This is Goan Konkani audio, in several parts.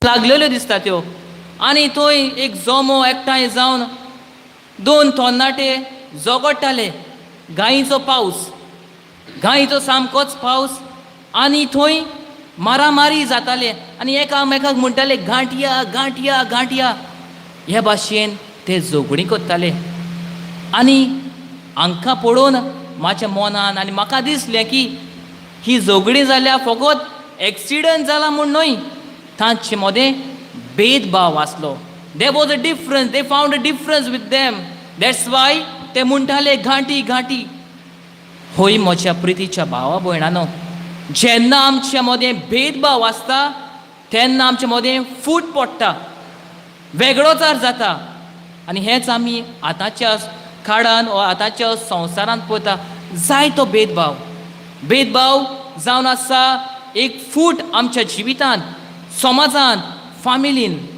लागलेल्यो दिसता त्यो. आनी थंय एक जमो एकठांय जावन दोन तरणाटे झगडटाले. गायीचो पावस, गायीचो सामकोच पावस. आनी थंय मारामारी जाताले आनी एकामेकाक म्हणटाले, "गांठया, गांठया, गांठया." हे भाशेन ते झगडीं करताले. आनी हांकां पळोवन म्हाज्या मनान आनी म्हाका दिसलें की ही झगडीं जाल्यार फकत एक्सिडंट जाला म्हूण न्हय, तांचे मदें भेदभाव आसलो. There was a difference. They found a difference with them. That's why ते म्हणटाले, "घांटी, घांटी." होय म्हज्या प्रितीच्या भावा भयणानो, जेन्ना आमच्या मदें भेदभाव आसता तेन्ना आमच्या मदें फूट पडटा, वेगळोचार जाता. आनी हेंच आमी आतांच्या काळान वा आतांच्या संवसारांत पळयता. जायतो भेदभाव, भेदभाव जावन आसा एक फूट आमच्या जिवितांत, समाजांत, फामिलीन.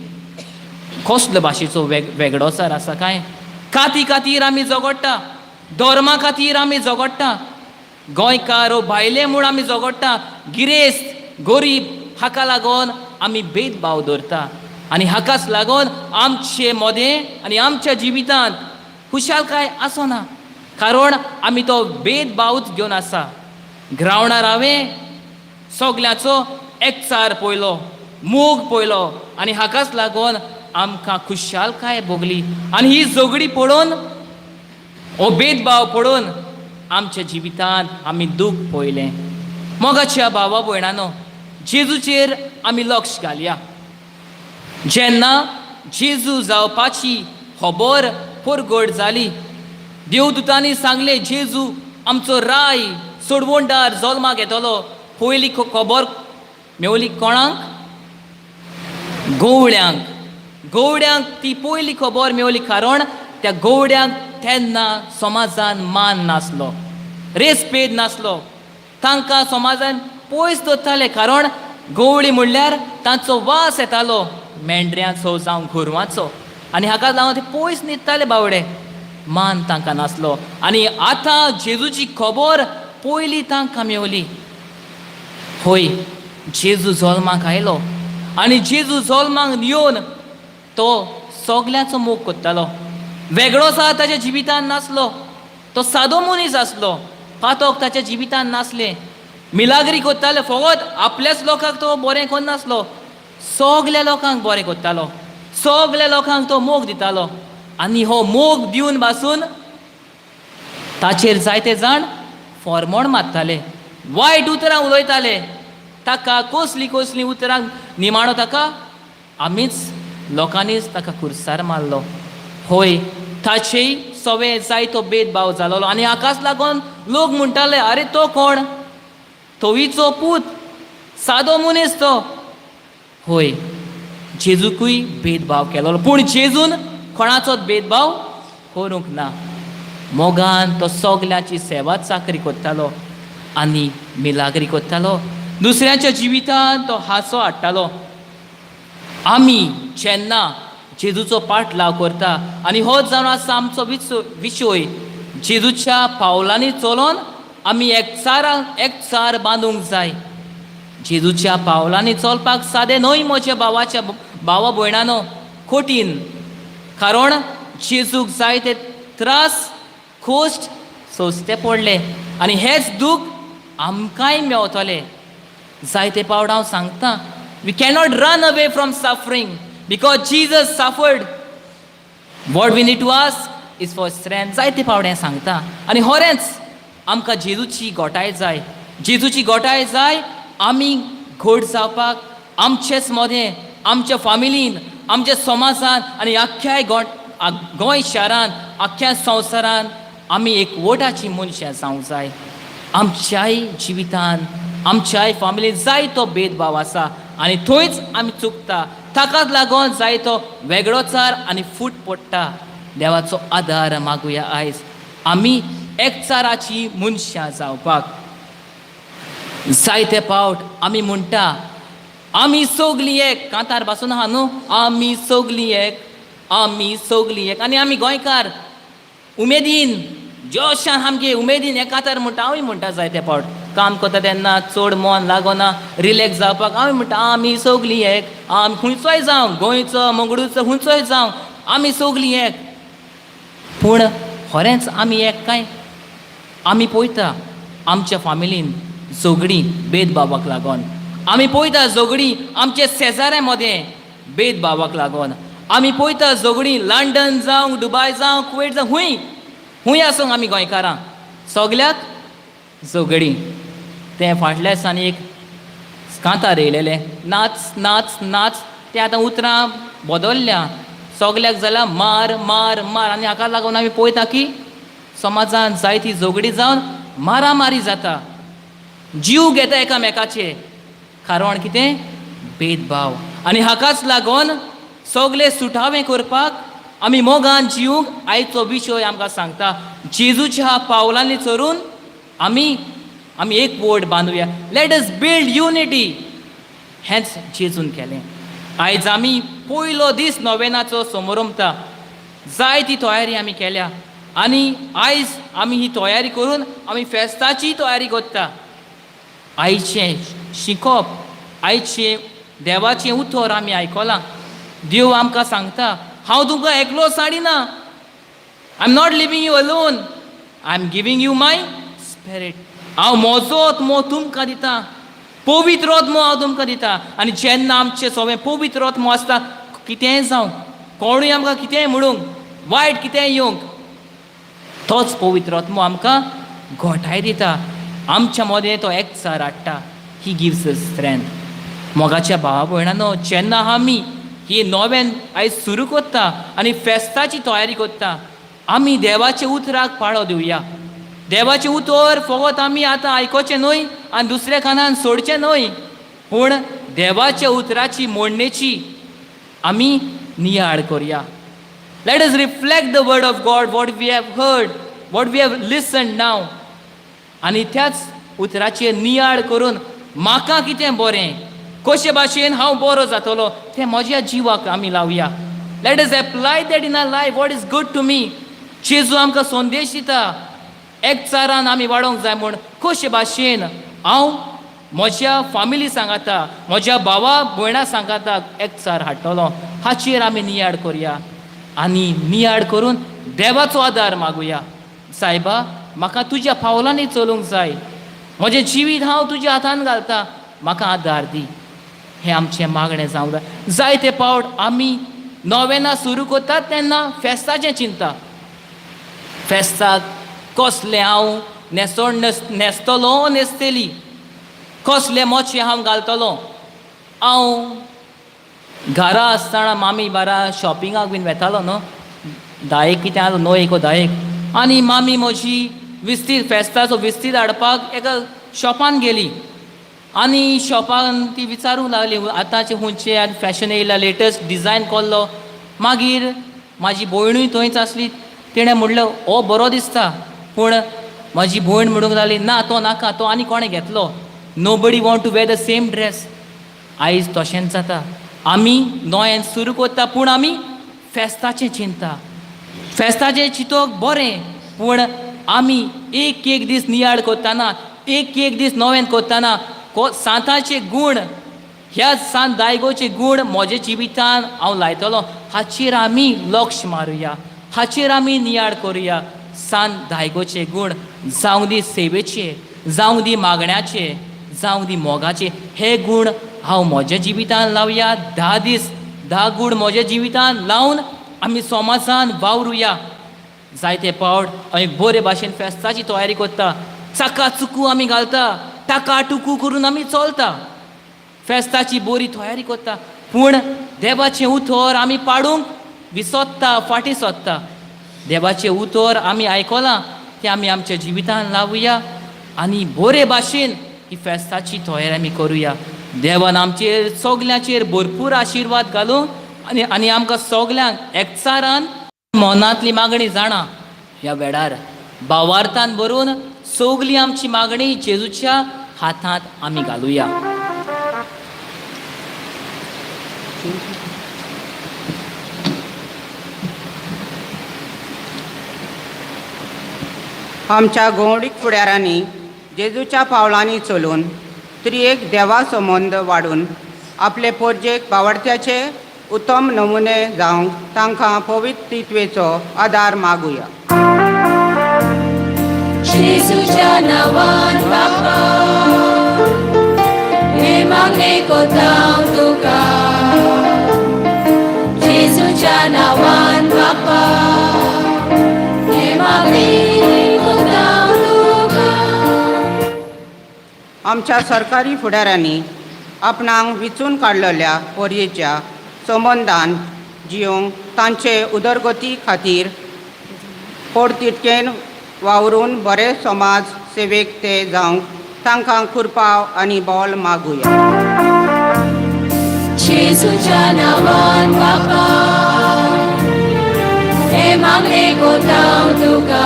कसले भाशेचो वेगळोचार आसा काय? काती खातीर आमी झगडटा, धर्मा खातीर आमी झगडटा, गोंयकार ओ भायले म्हूण आमी झगडटा, गिरेस्त गोरीब हाका लागून आमी भेदभाव दवरता. आनी हाकाच लागून आमचे मदें आनी आमच्या जिवितांत खुशालकाय आसना, कारण आमी तो भेदभावच घेवन आसा. ग्रावंडार हांवें सगल्यांचो एकचार पळयलो, मोग पळयलो आनी हाकाच लागून आमकां खुशालकाय भोगली. आनी ही झगडी पळोवन, हो भेदभाव पळोवन आमच्या जिवितांत आमी दूख पळयलें. मोगाच्या भावा भयणानो, जेजूचेर आमी लक्ष घालया. जेन्ना जेजू जावपाची खबर परगट जाली, देवदूतांनी सांगलें, जेजू आमचो राय सोडवणदार जल्माक येतलो. पयली खबर मेवली कोणाक? गवळ्यांक. गवड्यांक ती पयली खबर मेवली, कारण त्या गवड्यांक तेन्ना समाजान मान नासलो, रेस्पेद नासलो. तांकां समाजान पयस दवरताले, कारण गवळी म्हणल्यार तांचो वास येतालो मेंढऱ्यांचो जावं गोरवांचो आनी हाका लागून ते पयस न्हिदताले बावडे. मान तांकां नासलो. आनी आतां जेजूची खबर पयली तांकां मेवली. होय, जेजू जल्माक आयलो आनी जेजू जल्माक येवन तो सगल्यांचो मोग करतालो. वेगळोच ताच्या जिवितान नासलो. तो सादो मनीस आसलो. पातोक ताच्या जिवितान नासलें. मिलाग्री करताले. फकत आपल्याच लोकांक तो बरें करनासलो, सगल्या लोकांक बरें करतालो. सगल्या लोकांक तो मोग दितालो. आनी हो मोग दिवन बासून ताचेर जायते जाण फॉर्मोण मारताले, वायट उतरां उलयताले ताका, कसलीं कसलीं उतरां. निमाणो ताका आमीच लोकांनीच ताका खुर्सार मारलो. होय, ताचेय सवे जायतो भेदभाव जालोलो आनी हाकाच लागून लोक म्हणटाले, "आरे, तो कोण? तोवीचो पूत, सादो मनीस तो." होय, जेजूकूय भेदभाव केलोलो, पूण जेजून कोणाचोच भेदभाव करूंक ना. मोगान तो सगल्यांची सेवा चाकरी करतालो आनी मिलाग्री करतालो. दुसऱ्यांच्या जिवितांत तो हांसो हाडटालो. आमी जेन्ना जेजूचो पाठलाव करता, आनी होच जावन आसा आमचो विशय, जेजूच्या पावलांनी चलोन आमी एकचाराक एकचार बांदूंक जाय. जेजूच्या पावलांनी चलपाक सादें न्हय म्हज्या भावा भयणानो, कठीण, कारण जेजूक जायते त्रास खोश्ट सोंसचे पडले आनी हेच दूख आमकांय मेवतले. जायते पावट हांव सांगता, we cannot run away from suffering because Jesus suffered. What we need to ask is for strength. जायते पावट हें सांगता आनी खरेंच आमकां जेजूची गोटाय जाय. जेजूची गोटाय जाय आमी घट जावपाक आमचेच मदें, आमच्या फामिलीन, आमच्या समाजान आनी आख्ख्या गोंय शारान, आख्ख्या संवसारान आमी एकवटाची मनशां जावंक जाय. आमच्याय जिवितान, आमच्याय फामिलीन जायतो भेदभाव आसा आनी थंयच आमी चुकता. ताकाच लागून जायतो वेगळोचार आनी फूट पडटा. देवाचो आदार मागुया आयज आमी एकचाराची मनशां जावपाक. जायते पावट आमी म्हणटा, "आमी सगलीं एक." कांतार बासून आहा न्हू, "आमी सगलीं एक, आमी सगलीं एक." आनी आमी गोंयकार उमेदीन, जोशान, सामके उमेदीन हे कांतार म्हणटा. हांवूय म्हणटा जायते पावट. काम करता तेन्ना चड मन लागना, रिलॅक्स जावपाक आमी म्हणटा आमी सगलीं एक, आमी खंयचोय जावं, गोंयचो मंगळूरचो खंयचोय जावं, आमी सगलीं एक. पूण खरेंच आमी एक काय? आमी पळयता आमच्या फामिलीन झगडीं भेदभावाक लागून, आमी पळयता झगडीं आमच्या शेजाऱ्यां मदें भेदभावाक लागून, आमी पळयता झगडीं लंडन जावं, दुबाय जावं, कुवेट जावं, खूंय खूंय आसूं आमी गोंयकारां सगल्याक झगडीं. तें फाटल्या दिसांनी एक कांतार येयलेलें, नाच नाच नाच, तें आतां उतरां बदल्ल्या, सगल्याक जाल्यार मार मार मार. आनी हाका लागून आमी पळयता की समाजान जायती झगडीं जावन मारामारी जाता, जीव घेता एकामेकाचे. कारण कितें? भेदभाव. आनी हाकाच लागून सगळे सुटावे करपाक आमी मोगान जिवंक आयचो विशय आमकां सांगता. जेजूच्या पावलांनी चरून आमी आमी एक vote बांदुया. Let us build unity. हेंच जेजून केलें. आयज आमी पयलो दीस नोवेनाचो समोरमता, जायती तयारी आमी केल्या आनी आयज आमी ही तयारी करून आमी फेस्ताची तयारी करता. आयचें शिकोप, आयचें देवाचें उतर आमी आयकलां. देव आमकां सांगता, हांव तुमकां एकलो साडिना, I am not leaving you alone, I am giving you my spirit. हांव म्हजो आत्मो तुमकां दिता, पवित्र आत्मो हांव तुमकां दिता. आनी जेन्ना आमचें सगळें पवित्र आत्मो आसता, कितेंय जावं, कोणूय आमकां कितेंय म्हणूंक, वायट कितेंय येवंक, तोच पवित्र आत्मो आमकां घटाय दिता, आमच्या मदें तो एकचार हाडटा. He gives us strength. मोगाच्या भावा भयणानो, जेन्ना आमी ही नोवेन आयज सुरू करता आनी फेस्ताची तयारी करता, आमी देवाच्या उतराक पाळो दिवया. देवाचें उतर फकत आमी आतां आयकोचें न्हय आनी दुसऱ्या कानान सोडचें न्हय, पूण देवाच्या उतराची मोडणेची आमी नियाळ करया. Let us reflect the word of God, what we have heard, what we have listen now. आनी त्याच उतराचेर नियाळ करून म्हाका कितें बरें, कशे भाशेन हांव बरो जातलो तें म्हज्या जिवाक आमी लावया. Let us apply that in our life, what is good to me. जेजू आमकां संदेश दिता, एकचारान आमी वाडोवंक जाय म्हूण. कशे भाशेन हांव म्हज्या फामिली सांगाता, म्हज्या भावा भयणा सांगाता एकचार हाडटलो, हाचेर आमी नियाळ करया आनी नियाळ करून देवाचो आदार मागुया. सायबा, म्हाका तुज्या पावलांनी चलूंक जाय, म्हजें जिवीत हांव तुज्या हातान घालता, म्हाका आदार दी. हें आमचें मागणें जावंक जाय. जायते पावट आमी नोवेना सुरू करतात तेन्ना फेस्ताचें चिंता, फेस्ताक कसलें हांव न्हेसण न्हेसतलो, न्हेसतली, कसले मोचे हांव घालतलो. हांव घरा आसतना मामी बारा शॉपिंगाक बीन वेतालो न्हू, धायेक कितें आसलो, णव एक धायेक, आनी मामी म्हजी विस्तीद, फेस्ताचो विस्तीद हाडपाक एका शॉपान गेली आनी शॉपान ती विचारूंक लागली, आतांचे खंयचे आनी फॅशन येयला, लेटस्ट डिजायन कोल्लो. मागीर म्हाजी भयणूय थंयच आसली. तिणें म्हणलें, हो बरो दिसता. पूण म्हाजी भयण म्हणूंक लागली, ना, तो नाका, तो आनी कोणें घेतलो. Nobody want to wear the same dress. आयज तशेंच जाता. आमी नोयेन सुरू करता पूण आमी फेस्ताचें चिंता. फेस्ताचें चिंतोक बरें, पूण आमी एक एक दीस नियाळ करतना, एक एक दीस नोवेन करतना, सांताचे गूण, ह्या सांत दायगोचे गूण म्हज्या जिवितान हांव लायतलो, हाचेर आमी लक्ष मारुया, हाचेर आमी नियाळ करुया. सांत दायगोचे गूण जावं दी सेवेचे, जावं दी मागण्याचे, जावं दी मोगाचे, हे गूण हांव म्हज्या जिवितान लावया. 10 दीस 10 गूण म्हज्या जिवितान लावन आमी समाजान वावरुया. जायते पावट आमी बरे भाशेन फेस्ताची तयारी करता, चाका चुकू आमी घालता, टाका टुकू करून आमी चलता, फेस्ताची बरी तयारी करता, पूण देवाचें उतर आमी पाडूंक विसोत्ता, फाटीं सोदता. देवाचें उतर आमी आयकलां तें आमी आमच्या जिवितान लावया आनी बरे भाशेन ही फेस्ताची तयारी आमी करुया. देवान आमचेर सगल्यांचेर भरपूर आशिर्वाद घालूं आनी आनी आमकां सगल्यांक एकचारान मनांतली मागणी जाणा. ह्या वेळार भावार्थान भरून सगली आमची मागणी जेजूच्या हातांत आमी घालुया. आमच्या गोवडीक फुडारांनी जेजूच्या पावलांनी चलून त्रियेक देवा संबंद वाडून आपले पोरजेक बावडत्याचे उत्तम नमुने जावंक तांकां पवित्र तित्वेचो आदार मागुया. जेजूच्या नांवान बापा, हे मागणें कोता तुका. जेजूच्या नांवान बापा, हे मागणें कोता तुका. आमच्या सरकारी फुडाऱ्यांनी आपणाक विचून काडलेल्या पोरयेच्या संबंदान जियोंक तांचे उदरगती खातीर पोटतिडकेन वावरून बरे समाज सेवेक ते जावंक तांकां कुरपाव आनी बोल मागुया. जेजूच्या नांवान बापा, हे मागणें कोता तुका.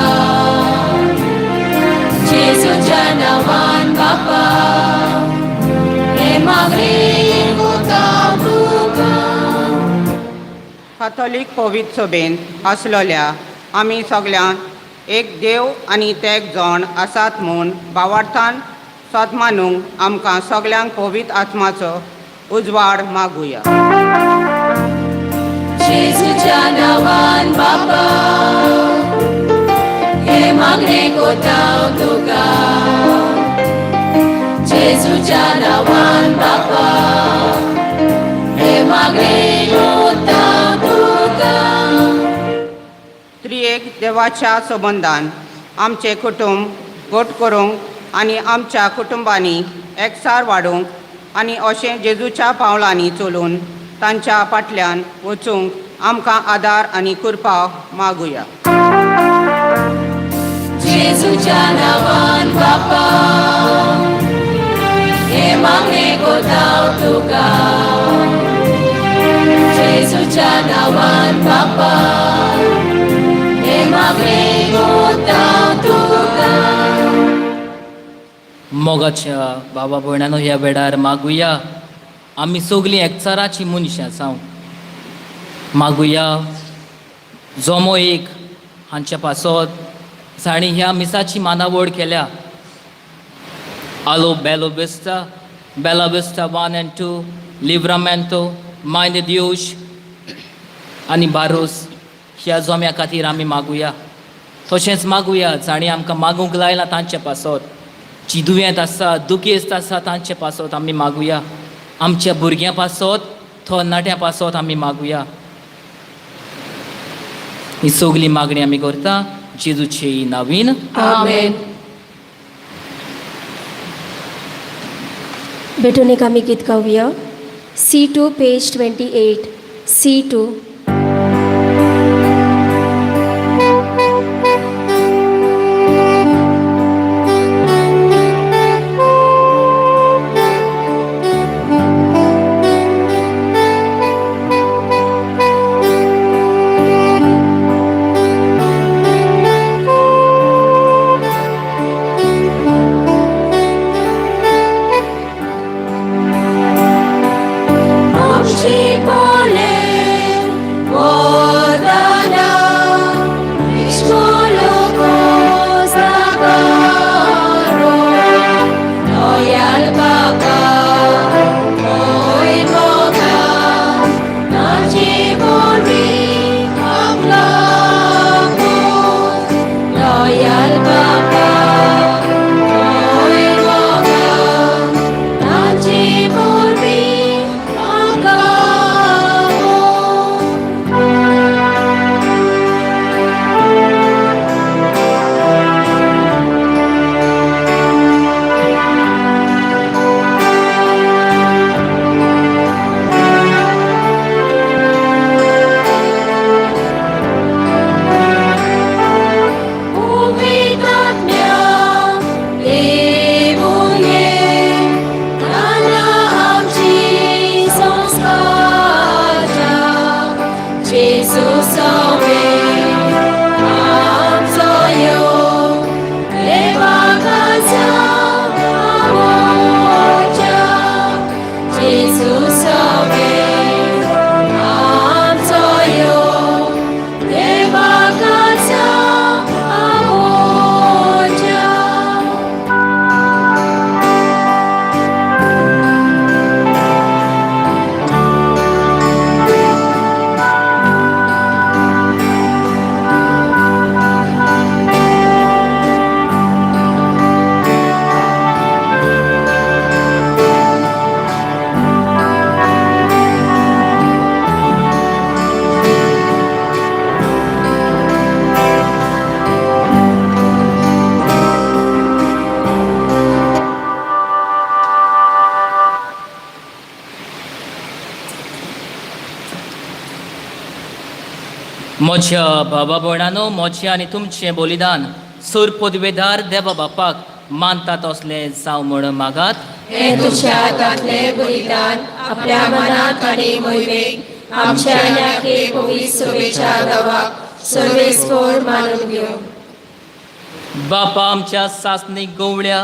जेजूच्या नांवान बापा, हे मागणें कोता तुका. काथोलीक पवित्र सभेंत आसलेल्या आमी सगळ्यांक एक देव आनी तेग जण आसात म्हूण बावार्थान सत मानूंक आमकां सगल्यांक पवित्र आत्माचो उजवाड मागुया. जेजूच्या नांवान बापा, हे मागणें कोता तुका. जेजूच्या नांवान बापा, हे मागणें कोता तुका. त्रियेक देवाच्या संबंदान आमचें कुटुंब घट करूंक आनी आमच्या कुटुंबांनी एकसार वाडूंक आनी अशें जेजूच्या पावलांनी चलून तांच्या फाटल्यान वचूंक आमकां आदार आनी कुरपाव मागुया. जेजूच्या नांवान बापा, हे मागणें कोता तुका. जेजूच्या नांवान बापा, हे मागणें कोता तुका. मोगाच्या बाबा भयणानो, ह्या वेळार मागुया. आमी सगलीं एकचाराचीं मनशां जावं. मागुया जोमो एक हांच्या पासत जांणी ह्या मिसाची मानावड केल्या. आलो बेलो Vista, Bella Vista 1 and 2, Livramento, Mãe de Deus आनी बारोस ह्या जोम्या खातीर आमी मागुया. तशेंच मागुया जांणी आमकां मागूंक लायलां तांचे पासत, जी दुयेंत आसा, दुखेस्त आसा तांचे पासत आमी मागुया. आमच्या भुरग्यां पासत, तरणाट्यां पासत आमी मागुया. ही सगली मागणी आमी करता जेजूचे नांवान. आमेन. भेटून एक आमी गीत गावया. C2, page 28, C2. आमची कोले म्हज्या बाबा भयणानो, म्हजें आनी तुमचें बलिदान सूर पदवेदार देवा बापाक मानता तसलें जावं म्हूण मागात. हे तुझ्या हातांतलें बलिदान आपल्या मनाक आनी मोहिमेक आमच्या ह्या पवित्र सभेच्या गांवाक सर्वेस्पोर मानून घेवं. बापा आमच्या सासणीक गवळ्या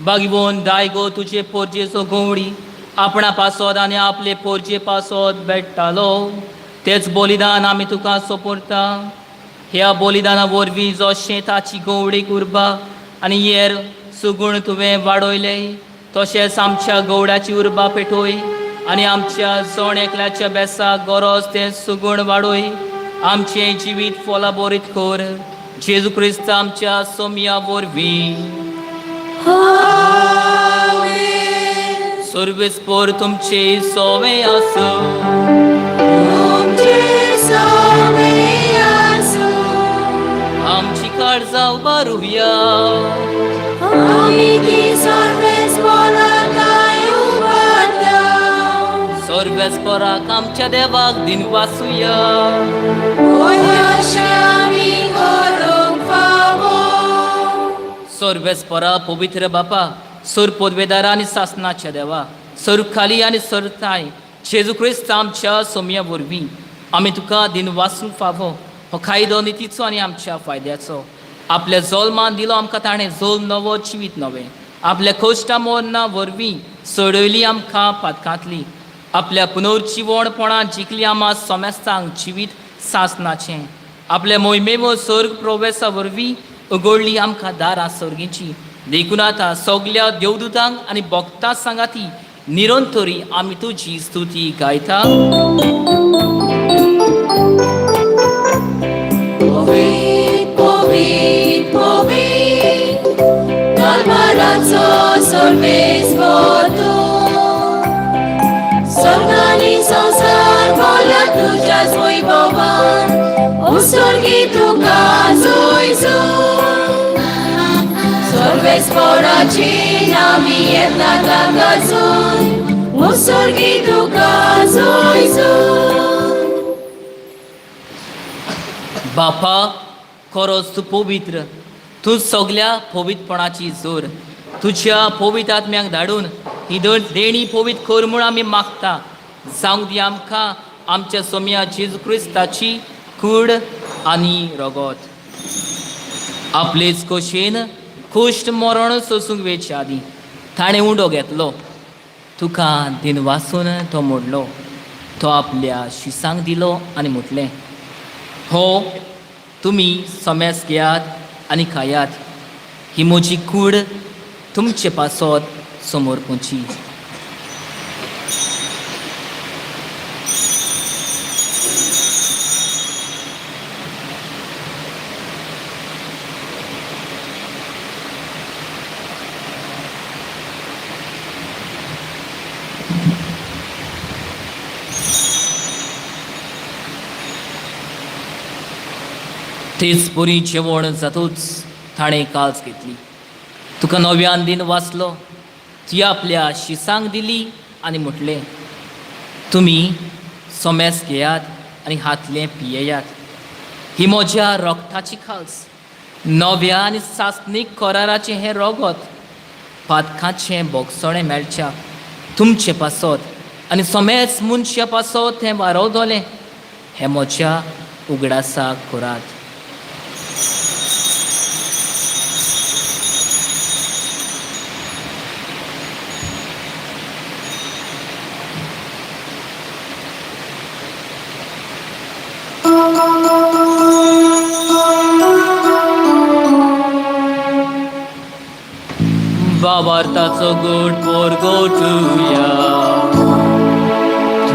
बागवोन दायगो तुजे पोरजेचो गवळी आपणा पासत आनी आपले पोरजे पासत बेडटालो, तेच बलिदान आमी तुका सोपरता. ह्या बलिदाना वरवीं जशें ताची गवळीक उर्बा आनी येर सुगूण तुवें वाडयले, तशेंच आमच्या गवळ्याची उर्बा पेटोय आनी आमच्या जण एकल्याच्या बेसाक गरज तें सुगूण वाडोय. आमचें जिवीत फोलाबोरीत कर, जेजू क्रिस्त आमच्या सोमया वरवीं. सर्वेस्पोर तुमचे सोवे आसूं. तुमचे सवे आसूं. आमची काळजां उबारुया. आमी ती सर्वेस्पोराक उबारता. सर्वेस्पोराक आमच्या देवाक दिनवासुया. अशें आमी करूंक फावो. सर्वेस्पोरा पवित्र बापा, सर पदवेदारा आनी सासनाच्या देवा, सर खाली आनी सरताय जेजू क्रिस्त आमच्या सोमया वरवीं आमी तुका दिनवासूंक फावो. हो कायदो नितीचो आनी आमच्या फायद्याचो. आपल्या जल्मान दिलो आमकां ताणें जल्म नवो, जिवीत नवें. आपल्या कश्टा मरना वरवीं सोडयली आमकां पातकांतली. आपल्या पुनर्जिवणपणान जिखली आमा सोमेस्तांक जिवीत सासनाचें. आपल्या मोहिमेव स्वर्ग प्रवेसा वरवीं उगडली आमकां दारां सर्गीची. देखून आतां सगल्या देवदूतांक आनी भक्तां सांगाती निरंतरी आमी तुजी स्तुती गायता. पवीत पवीत पवीत दरबाराचो सर्वेस्पोर तूं, स्वर्ग आनी संवसार भरला तुज्याच वैभवान, ओ स्वर्गी तुका जय जय. सर्वेस्पोराची नामी येता तांगासून, ओ स्वर्गी तुका जय जय. बापा, खरोच तूं पवित्र, तूं सगल्या पवित्रपणाची जोर. तुज्या पवित्र आत्म्याक धाडून ही देणी पवित्र कर म्हूण आमी मागता. जावंक दी आमकां आमच्या सोम्या जेजू क्रिस्ताची कूड आनी रगत. आपलेच खोशेन कुश्ट मरण सोसूंक वेचे आदीं ताणें उंडो घेतलो, तुका दिनवासून तो मोडलो, तो आपल्या शिसांक दिलो आनी म्हटलें, हो तुमी समेस घेयात आनी खायात, ही म्हजी कूड तुमचे पासत समर्पूची. तेच परी जेवण जातूच ताणें काळज घेतली, तुका नव्यान दिन वाचलो, ती आपल्या शिसांक दिली आनी म्हटलें, तुमी सोमेस घेयात आनी हातलें पियेयात, ही म्हज्या रगताची खास नव्या आनी सासणीक कराराचें हें रगत पातकाचें भोगसणें मेळच्या तुमचे पासत आनी सोमेस मनशा पासत हें वारवतलें, हें म्हज्या उगडासाक करात. बाबार्थाचो गोड पोर गोठुया.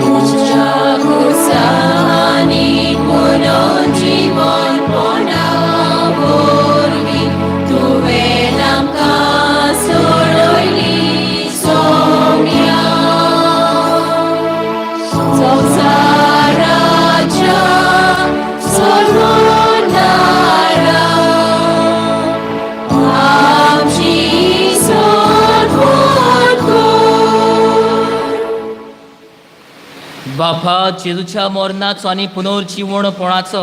तुझ्या खुर्सांनी पुनर्जीवनपणा वरवीं तुवें आमकां सोडयली सोम्या. संवसाराच्या सोडवणारा, आमची सोडवण कर. बापा, जेजूच्या मरणाचो आनी पुनर्जिवणपणाचो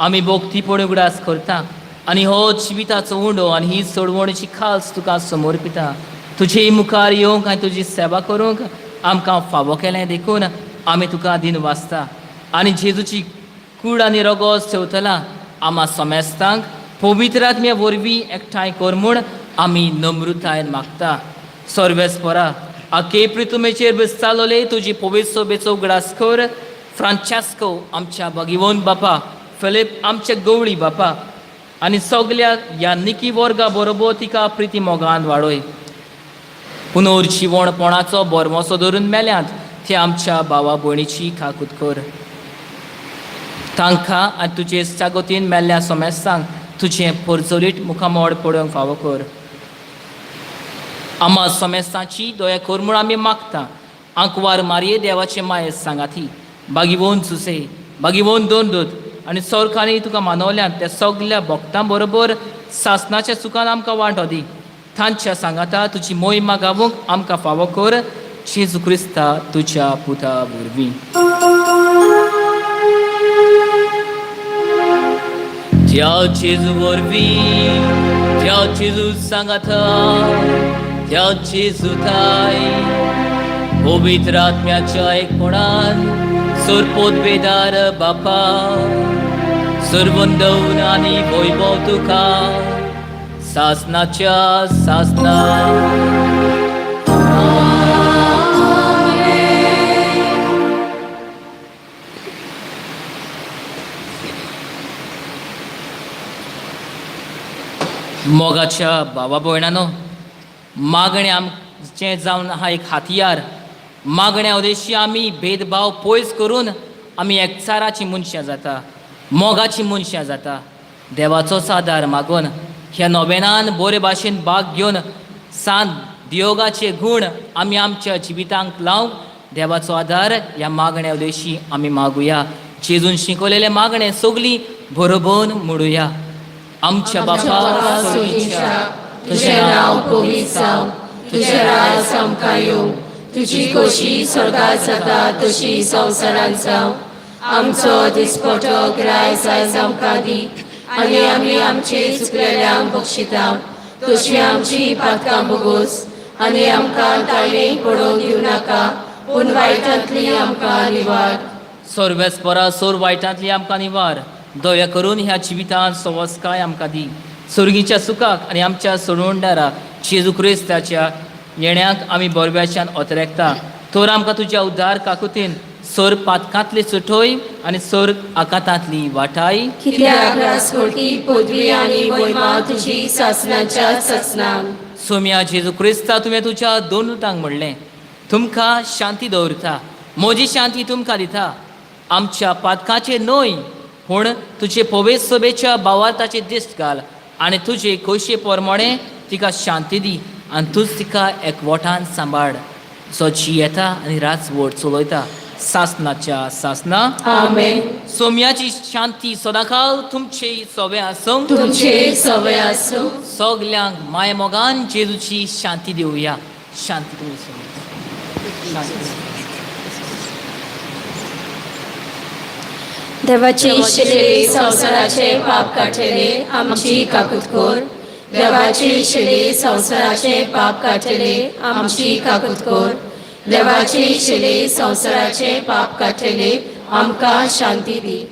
आमी भोक्तीपण उगडास करता आनी हो जिविताचो उंडो आनी ही सोडवणीची खास तुका समर्पिता. तुजे मुखार येवंक आनी तुजी सेवा करूंक आमकां फावो केलें देखून आमी तुका दिन वाचता आनी जेजूची कूड आनी रोगोस ठेवतला आमा समेस्तांक पवित्र आत्म्या वरवीं एकठांय कर म्हूण आमी नम्रतायेन मागता. सर्वेस्परा, आके प्रितुमेचेर बसतालोले तुजी पवित्र सोबेचो उगडास कर. फ्रांचेस्को आमच्या भगिवंत बापा, फिलीप आमच्या गवळी बापा आनी सगल्या ह्या निकी वर्गा बरोबर तिका प्रिती मोगान वाडय. पुनर्जिवणपणाचो बोरमोसो धरून मेल्यांत ते आमच्या भावा भयणीची काकूत कर. तांकां आनी तुजे सागोतीन मेल्ल्या सोमेस्तांक तुजें परजळीत मुखामोड पळोवंक फावो कर. आमा सोमेस्तांची दया कर म्हूण आमी मागता. आंकवार मारये देवाचे माये सांगाती, बागिवोन सुसे, बागिवोन दोन दूत आनी सरकारांनी तुका मानवल्यात त्या सगल्या भक्तां बरोबर सासनाच्या सुखान आमकां वांटो दी. तांच्या सांगाता तुजी मोहिमा गावूंक आमकां फावो कर. जेजू क्रिस्ता तुज्या पुता वरवीं. त्या जेजू वरवीं, त्या जेजू सांगाता, त्या जेजू थाय पवित्र आत्म्याच्या एकपणान सरपोतबेदार बापा, सर्वंदवन आनी वैभव तुका सासनाच्या सासना. मोगाच्या भावा भयणानो, मागणें आमचें जावन आहा एक हातयार. मागण्या उद्देशी आमी भेदभाव पयस करून आमी एकचाराची मनशां जाता, मोगाची मनशां जाता. देवाचो सादार मागून ह्या नोवेनान बरे भाशेन भाग घेवन सांत दियोगाचे गूण आमी आमच्या जिवितांक लावंक देवाचो आदार ह्या मागण्या उद्देशी आमी मागुया. जेजून शिकवलेले मागणें सगळीं बरोबर म्हणुया. आमच्या बापा सोगींच्या, तुजें नांव पवित्र जावं, तुजें राज आमकां येवं, तुजी खोशी स्वर्गात जाता तशी संवसारांत जावं. आमचो दिसपटो ग्रायस आयज आमकां दी आनी आमी आमचे चुकलेल्यांक बक्षिता तशी आमची पातकां भोगोस आनी आमकां ताळणेक पडोवंक दिवं नाका, पूण वायटांतली आमकां निवार. सर्वेस्परा, सोर वायटांतली आमकां निवार. दया करून ह्या जिवितांत सवस्काय आमकां दी. सुर्गीच्या सुखाक आनी आमच्या सोडवणदारा जेजू क्रिस्ताच्या येण्याक आमी बरव्याच्यान ओतरेकता. तर आमकां तुज्या उद्धार काकुतीन सोर पातकांतली सुटोय आनी सोर आकातांतली वाटाय. कित्याक रासकोटी पदवी आनी वैमा तुजी सासनाच्या सासनाक. सोम्या जेजू क्रिस्ता, तुवें तुज्या दोन दुतांक म्हणलें, तुमकां शांती दवरता, म्हजी शांती तुमकां दिता. आमच्या पातकाचेर न्हय पूण तुजे पवित्र सभेच्या भावार्थाचे दिश्ट घाल आनी तुजे खोशये प्रमाणे तिका शांती दी आनी तूंच तिका एकवटान सांबाळ, जो जियेता आनी राजवट चलयता सासनाच्या सासना. आमेन. सोम्याची शांती सदांकाल तुमचे सवे आसूं. तुमचे सवय आसूं. सगल्यांक माय मोगान जेजूची शांती दिवया. शांती तुमी सगळ्यांक. शांती. देवाची शिले संवसाराचे पाप काडटले आमची काकूत कर. देवाची शिले संवसाराचे पाप काडटले आमची काकूत कर. देवाची शिले संवसाराचे पाप काडटले आमकां शांती दी.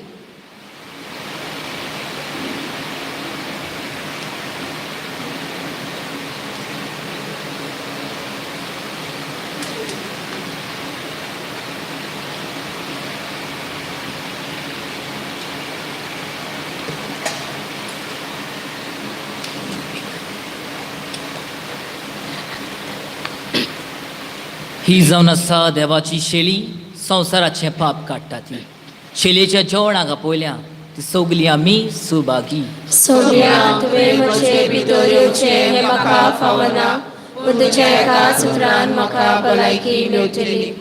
ही जावन आसा देवाची शेली, संवसाराचें पाप काडटा ती. शेलेच्या जेवणाक आपयल्या ती सगली आमी सुभागी. सोम्या, तुवें म्हजे भितर येवचें हें म्हाका फावना, पूण तुज्या एका सुत्रान म्हाका भलायकी मेळटली.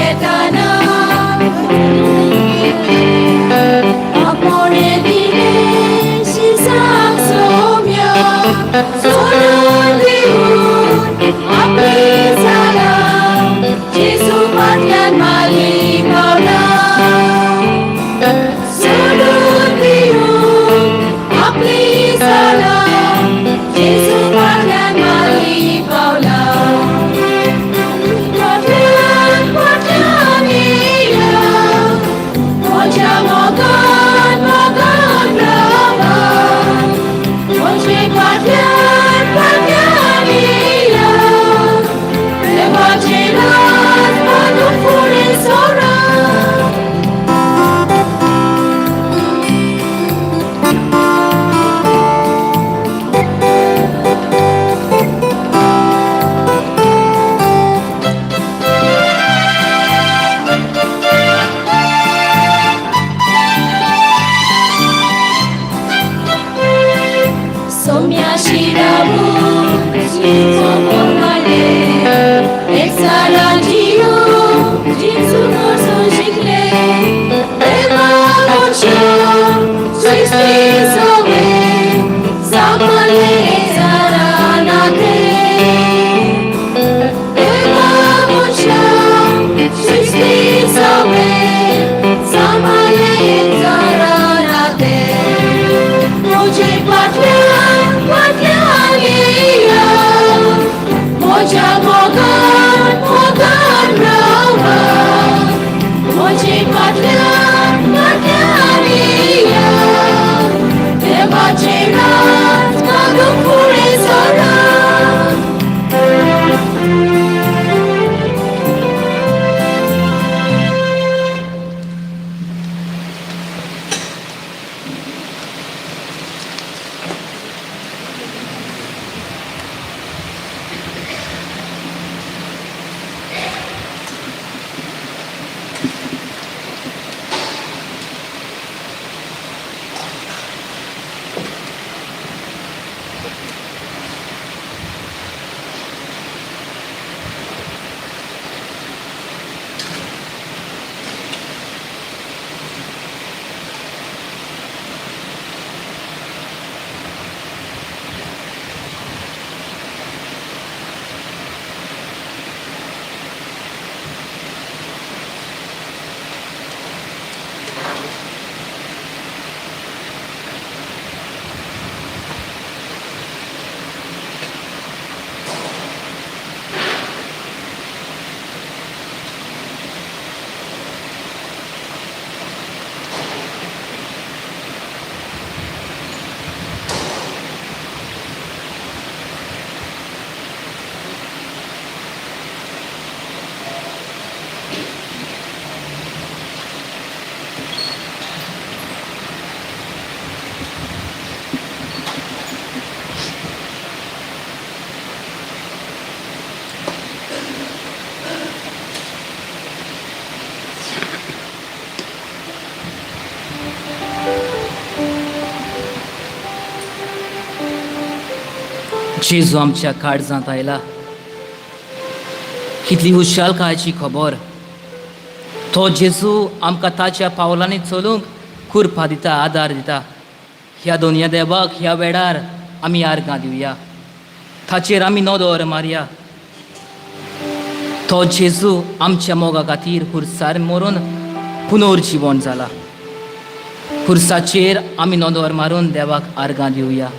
येताना आपोणे दिले शिसाक सोम्या सोडून दिवन आपली जाला जेजू फाटल्यान माली पावला सोडून दिवन आपली जाला जेजू फाटल्यान माली पावला फाटल्यान फाटल्यान येया म्हज्या मोगान मोगान रावा म्हजे फाटल्यान फाटल्यान येया देवाचे राज बांदून फुडें सोरा. सोम्या शिरावू सोमोरमाले एकसारा जियो जिजू नोर्सो शिकले देवा मोच्या सृष्टी सवे सापले एकसारा नाते देवा मोच्या सृष्टी सवे सापले एकसारा नाते म्हजे फाटल्यान फाटल्यान येया म्हज्या मोगान मोगान रावा म्हजे फाटल्यान फाटल्यान येया देवाचे राज घालूंक फुडें सरा. जेजू आमच्या काळजांत आयला, कितली खुशालकायेची खबर. तो जेजू आमकां ताच्या पावलांनी चलूंक कुरपा दिता, आदार दिता. ह्या दोनया देवाक ह्या वेळार आमी आर्गां दिवया, ताचेर आमी नदर मारया. तो जेजू आमच्या मोगा खातीर खुर्सार मरून पुनर्जिवन जाला. खुर्साचेर आमी नदर मारून देवाक आर्गां दिवया.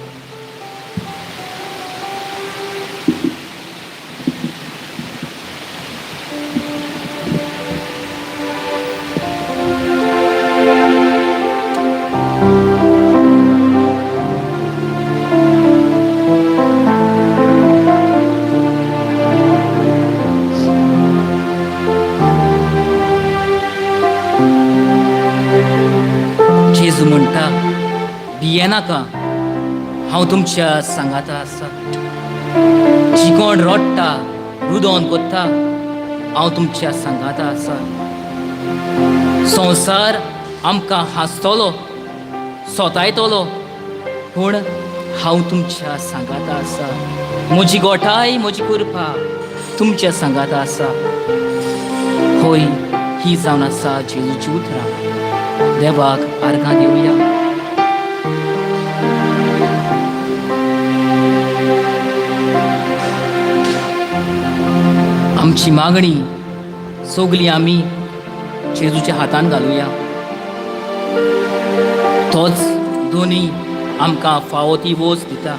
जेजू म्हणटा, भियेनाका, हांव तुमच्या सांगाता आसा. जी कोण रडटा, रुदोन कोत्ता, हांव तुमच्या सांगाता आसा. संवसार आमकां हांसतलो, सोतायतलो, पूण हांव तुमच्या सांगाता आसा. म्हजी गोठाय, म्हजी कृपा तुमच्या सांगाता आसा. हय, ही जावन आसा जेजूची उतरां. देवाक आर्गां दिवया. आमची मागणी सगली आमी जेजूच्या हातान घालुया. तोच दोनी आमकां फावो ती वोज दिता.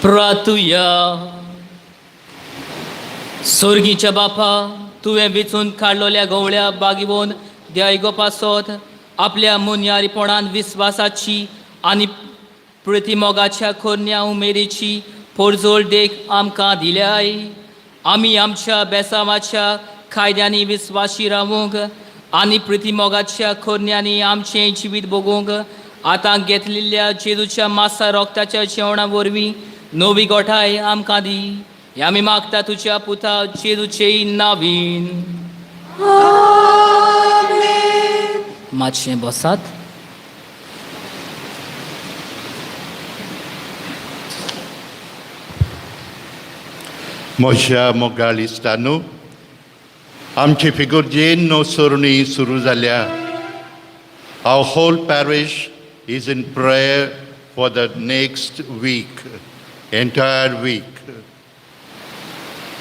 प्रातुया. सोर्गीच्या बापा, तुवें वेंचून काडलोल्या गवळ्या बागिवोन द्यायगो पासत आपल्या मुनयारीपणान विस्वासाची आनी प्रतिमोगाच्या खोरन्या उमेदीची पोरजोळ देख आमकां दिल्याय. आमी आमच्या बेसावाच्या कायद्यांनी विस्वाशी रावूंक आनी प्रतिमोगाच्या खोरन्यांनी आमचें जिवीत भोगूंक आतां घेतलेल्या जेजूच्या मासा रोगताच्या जेवणा वरवीं नवी गोठाय आमकां दी. हे आमी मागता तुज्या पुता जेजूचे नावीन. मातशें बसात. म्हज्या मोगाळ इश्टांनो, आमचे फिगुर्जेन नवसरणी सुरू जाल्या. Our whole parish is in prayer for the next week, entire week.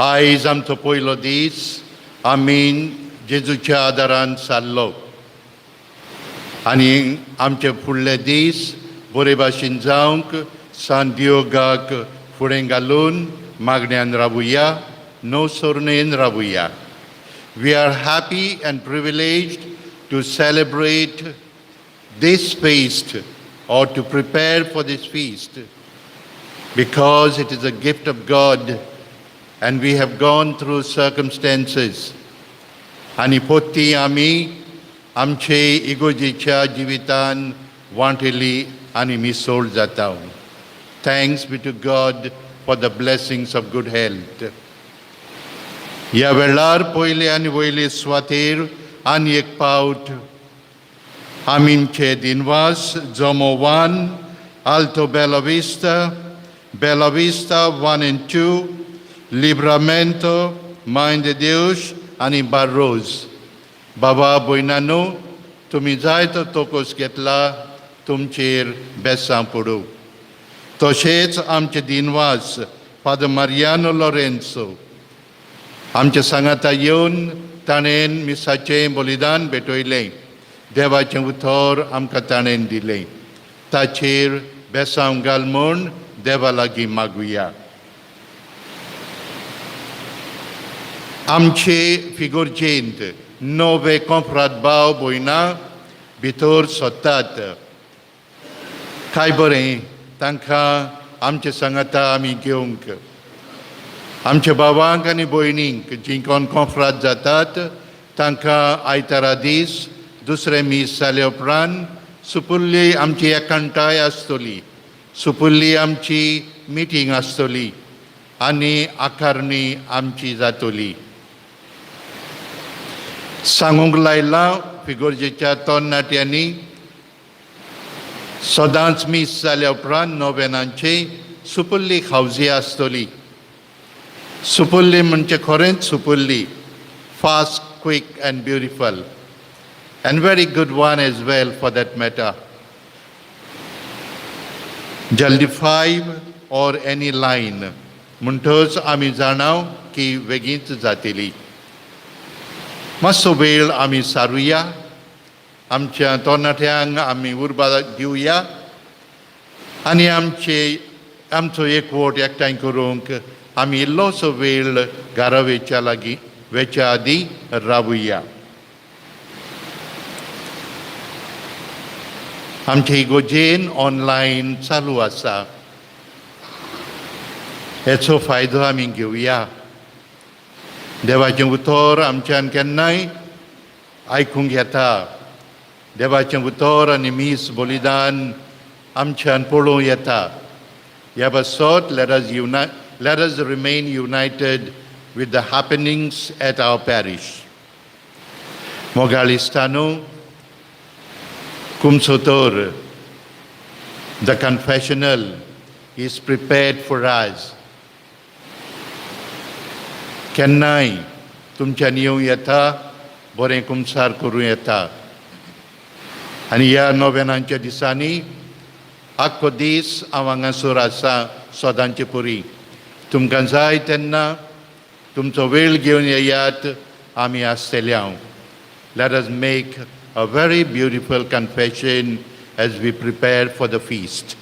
आयज आमचो पयलो दीस आमी जेजूच्या आदारान सारलो आनी आमचे फुडले दीस बरे भाशेन जावंक सान दियोगाक फुडें घालून मागण्यान रावुया, नवसरणेन रावुया. We are happy and privileged to celebrate this feast or to prepare for this feast because it is a gift of God and we have gone through circumstances. आनी पोत्ती आमी आमचे इगोजेच्या जिवितान वांटेली आनी मिसोळ जाता. Thanks be to God for the blessings of good health. ह्या वेळार पयले आनी वयले सुवातेर आनी एक पावट आमींचे दिनवास जमो 1, Alto Bella Vista, Bella Vista 1 and 2, Livramento, Mãe de Deus आनी बार्रोज. बाबा भयणानो, तुमी जायतो तोकोस घेतला, तुमचेर बेसां पडूं. तशेंच आमचे दिनवास फादर मारियानो लॉरेन्सो, आमच्या सांगाता येवन ताणें मिसाचें बलिदान भेटयलें, देवाचें उतर आमकां ताणें दिलें. ताचेर बेसांव घाल म्हूण देवा लागीं मागुया. आमचे फिगुर्जेंत नवे कोंफ्राद भाव भयणां भितर सोदतात. काय बरें तांकां आमचे सांगाता आमी घेवंक. आमच्या भावांक आनी भयणींक जीं कोण कोंफ्राद जातात तांकां आयतारा दीस दुसरें मीस जाले उपरांत सुपुल्ली आमची एकांटाय आसतली, सुपुल्ली आमची मिटींग आसतली आनी आकारणी आमची जातली. सांगूंक लायलां फिगोर्जेच्या तरणाट्यांनी, सदांच मीस जाल्या उपरांत नोवेनांची सुपुल्ली खावजी आसतली. सुपुल्ली म्हणजे खरेंच सुपुल्ली, fast, quick and beautiful and very good one as well for that matter. जल्दी 5 or any line म्हणटच आमी जाणाव की बेगीनच जातली. मातसो वेळ आमी सारुया, आमच्या तरणाट्यांक आमी उर्बा दिवया आनी आमचे आमचो एकवट एकठांय करूंक आमी इल्लोसो वेळ घरा वेच्या लागीं वेच्या आदीं रावुया. आमचे इगोजेन ऑनलायन चालू आसा. हेचो फायदो आमी घेवया. देवाचें उतर आमच्यान केन्नाय आयकूंक येता. देवाचें उतर आनी मीस बलिदान आमच्यान पळोवं येता. ह्या पासत let us remain united with the happenings at our parish. मोगाळ इश्टांनो, कुमसोतर the confessional is prepared for us. केन्नाय तुमच्यान येवं येता, बरें कुमसार करूं येता. आनी ह्या नोवेनांच्या दिसांनी आख्खो दीस हांव हांगासर आसा सदांचे परी. तुमकां जाय तेन्ना तुमचो वेळ घेवन येयात, आमी आसतले हांव. Let us make a very beautiful confession as we prepare for the feast.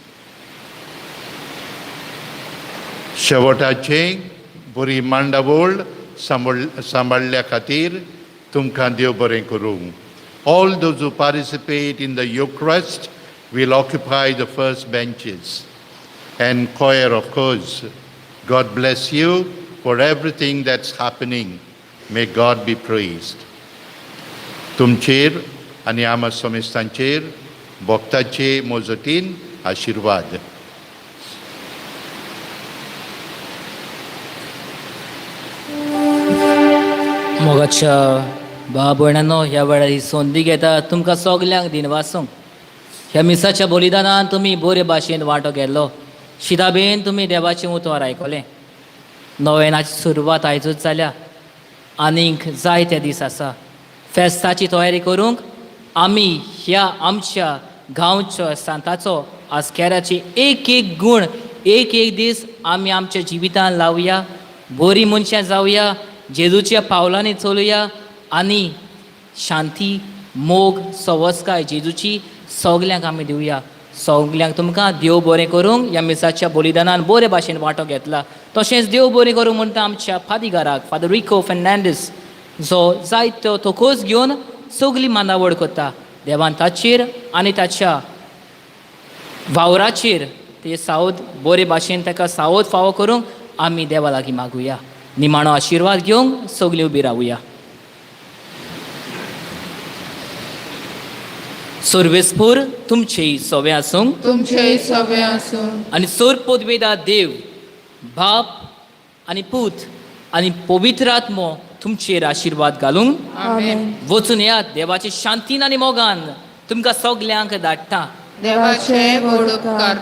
शेवटाचें बरी मांडावळ सांबाळ्ळ्या खातीर तुमकां देव बरें करूं. All those who participate in the Eucharist will occupy the first benches. And choir, of course. God bless you for everything that's happening. May God be praised. तुमचेर आनी आमा समेस्तांचेर भक्ताचे मोजतीन आशिर्वाद. मोगाच्या भाव भयणांनो, ह्या वेळार ही संदी घेता तुमकां सगल्यांक दिनवासूंक. ह्या मिसाच्या बलिदानान तुमी बरे भाशेन वांटो घेतलो. शिताबेन तुमी देवाचें उतर आयकलें. नोवेनाची सुरवात आयजूच जाल्या, आनीक जायते दीस आसा. फेस्ताची तयारी करूंक आमी ह्या आमच्या गांवच्या सांताचो आस्केराची एक एक गूण एक एक दीस आमी आमच्या जिवितान लावया. बरीं मनशां जावया, जेजूच्या पावलांनी चलुया आनी शांती, मोग, सवस्काय जेजूची सगल्यांक आमी दिवया. सगल्यांक तुमकां देव बरें करूंक. ह्या मिसाच्या बलिदानान बरे भाशेन वांटो घेतला. तशेंच देव बरें करूंक म्हणटा आमच्या फादिगाराक, फादर रिको फेर्नांडीस, जो जायतो तोकोस घेवन सगली मांदावळ करता. देवान ताचेर आनी ताच्या वावराचेर ते सावध बरे भाशेन ताका सावध फावो करूंक आमी देवा लागीं मागुया. निमाणो आशिर्वाद घेवंक सगलीं उबी रावया. सर्वेस्पूर तुमचेय सोवे आसूंक. तुमचेय सगळे आसूं. आनी सोर पोदवेदा देव बाप आनी पूत आनी पवित्र आत्मो तुमचेर आशिर्वाद घालूंक. आमेन. वचून येयात, देवाचे शांतीन आनी मोगान तुमकां सगल्यांक धाडटा. देवाचे व्हड उपकार.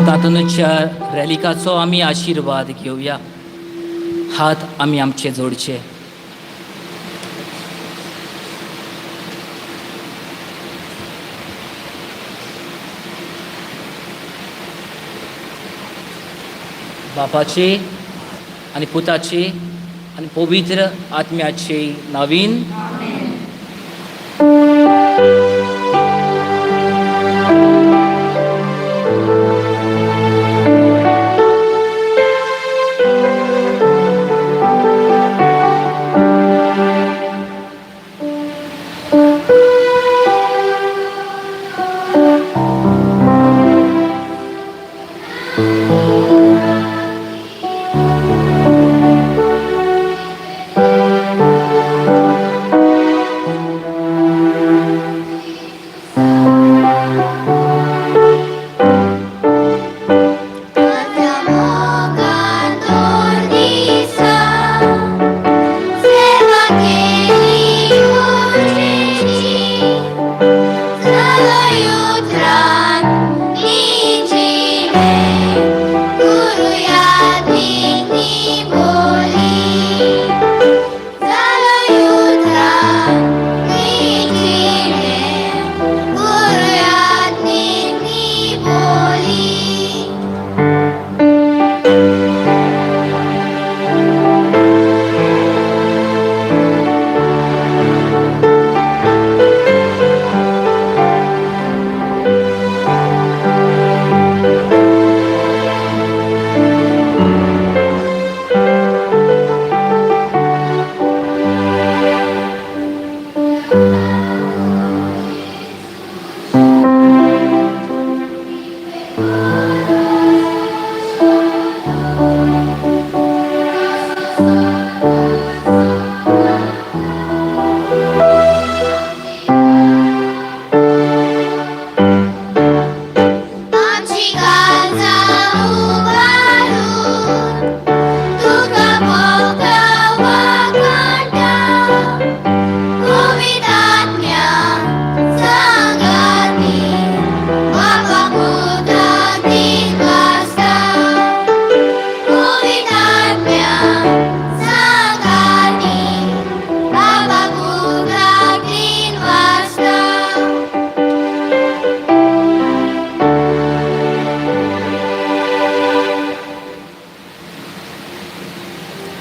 सांतातनुच्या रॅलिकाचो आमी आशिर्वाद घेवया. हात आमी आमचे जोडचे. बापाचे आनी पुताचे आनी पवित्र आत्म्याचे नवीन.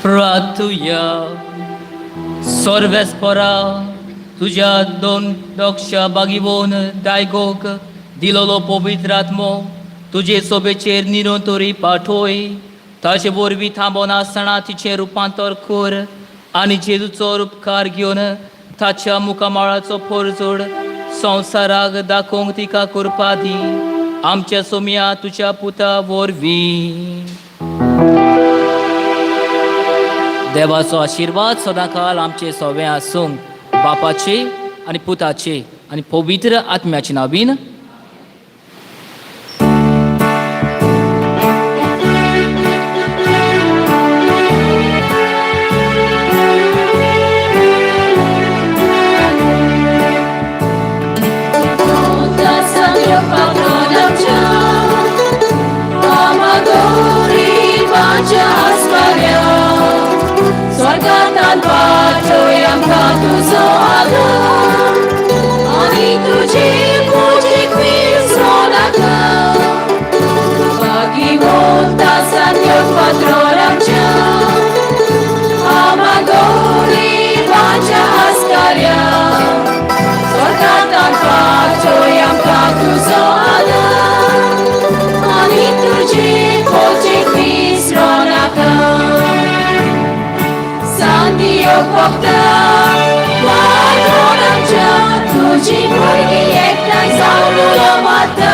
प्रार्थुया. सर्वेस्परा तुज्या दोन दक्षा बागिवोन दायगोक दिलोलो पवित्र आत्मो तुजे सोबेचेर निरंतरी पाठोय. ताचे वरवीं थांबोनासतना तिचें रुपांतर कर आनी जेजूचो उपकार घेवन ताच्या मुखामळाचो परजोड संवसाराक दाखोवंक तिका करपा दी. आमच्या सोम्या तुज्या पुता वरवीं. देवाचो आशिर्वाद सदांकाल आमचे सोवे आसूंक. बापाचे आनी पुताचे आनी पवित्र आत्म्याचे नावीन. स्वर्गांत पाठोय आमकां तुजो आदार आनी तुजी पुजीक विसरो नाका. भागीवंत सांद्यो पात्रोन आमच्या आमा गरिबांच्या आस्कार्या. स्वर्गांत पाठोय आमकां तुजो आदार आनी तुजी पुजीक विसरो नाका. Sandio Pokta, Padronamcha, तुजी भुरगीं एकठांय जावन उलो मारता.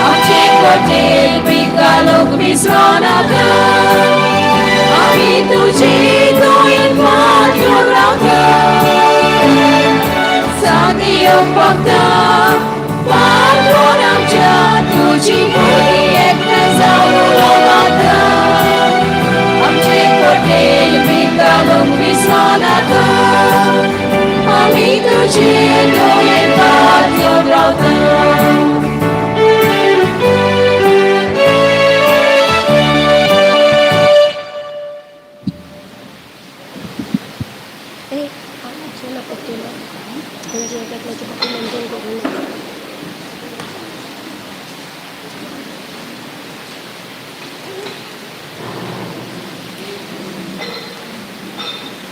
आमचे कोटेल पिकालोक विसरो नाका. आमी तुजी दोन मान घेवन रावता. Sandio Pokta, Padronamcha, तुजी